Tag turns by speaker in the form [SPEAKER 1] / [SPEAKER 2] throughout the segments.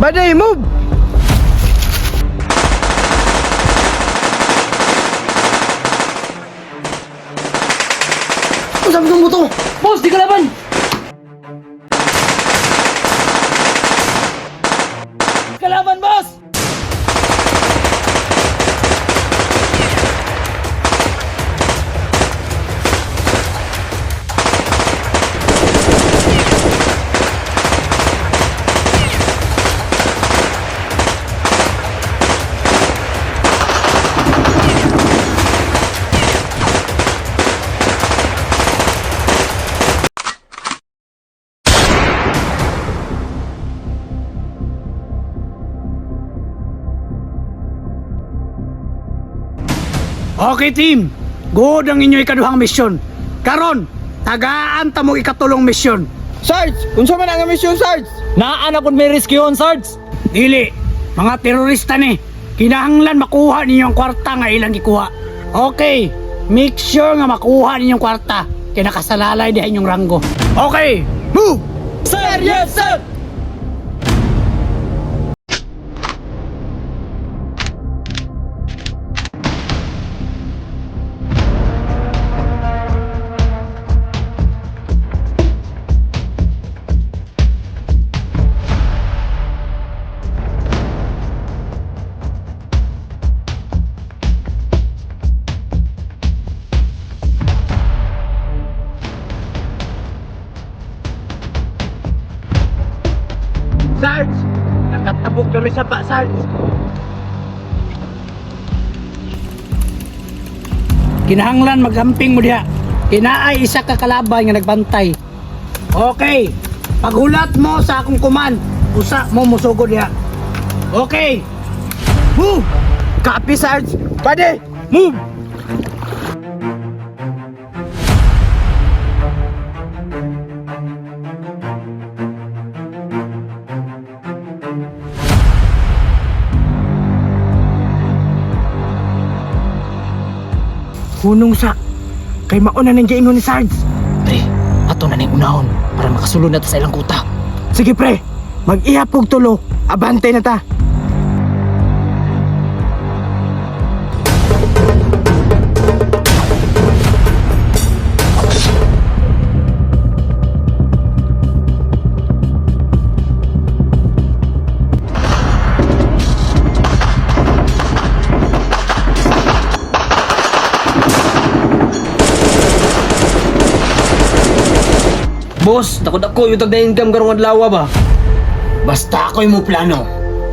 [SPEAKER 1] Buddy, move!
[SPEAKER 2] Unsa man mo to?
[SPEAKER 3] Boss, di kalaban! Kalaban, boss!
[SPEAKER 4] Okay team, good ang inyong ikaduhang misyon. Karon, tagaan ta mo ikatulong misyon.
[SPEAKER 1] Sarge! Unsa man ang misyon, Sarge?
[SPEAKER 3] Naa na kun may rescue on, Sarge!
[SPEAKER 4] Dili, mga terorista ni. Kinahanglan makuha ninyo ang kwarta nga ilang gikuha. Okay, make sure nga makuha ninyong kwarta. Kay nakasalalay diha inyong ranggo. Okay,
[SPEAKER 1] Move!
[SPEAKER 3] Sir, yes, sir!
[SPEAKER 1] Sarge! Nakatabok kami sa pa, Sarge!
[SPEAKER 4] Kinahanglan magamping mo diha. Kinaay isa ka kalaban nga nagbantay. Okay. Paghulat mo sa akong kuman, usa mo musugod diha. Okay.
[SPEAKER 1] Move! Copy, Sarge! Buddy, move! Hunong sa kay mauna nang giingon ni Sarge.
[SPEAKER 3] Pre, ato na ning unahon para makasulod na ta sa ilang kuta.
[SPEAKER 1] Sige pre, mag-ihap og tulo, abante na ta.
[SPEAKER 2] Boss, dako-dako yung tag na income karong adlaw ba?
[SPEAKER 4] Basta ako'y mo plano.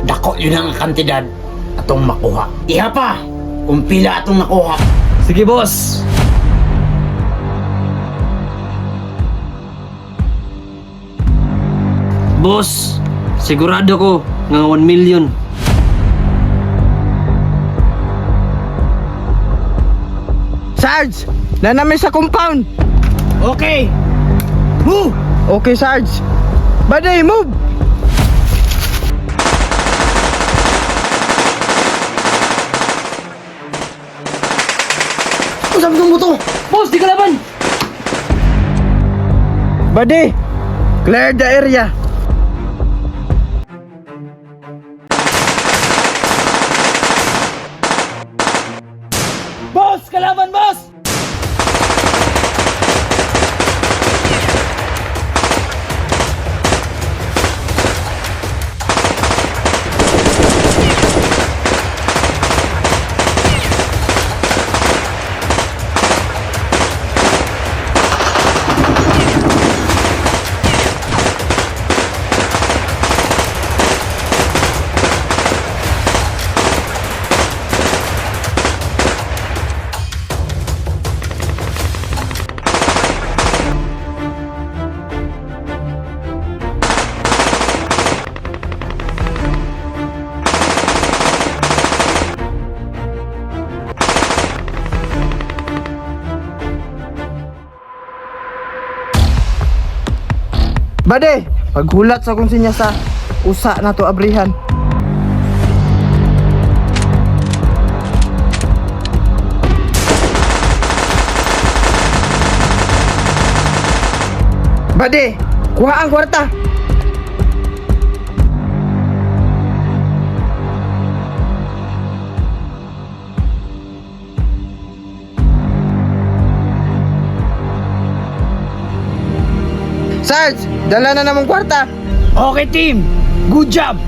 [SPEAKER 4] Dako yun ang kantidad atong makuha. Iha pa kung pila atong nakuha.
[SPEAKER 2] Sige, boss. Boss, sigurado ko nga 1 million.
[SPEAKER 1] Sarge, nanami sa compound.
[SPEAKER 4] Okay.
[SPEAKER 1] Move! Okay, Sarge. Buddy, move!
[SPEAKER 2] Unsa man mo to?
[SPEAKER 3] Boss, di kalaban!
[SPEAKER 1] Buddy, clear the area.
[SPEAKER 3] Boss, kalaban, boss!
[SPEAKER 1] Buddy, paghulat sa akong sinyasa, usa na to abrihan. Buddy, kuha ang kwarta.
[SPEAKER 5] Sarge, dala na namong kwarta.
[SPEAKER 4] Okay team, good job.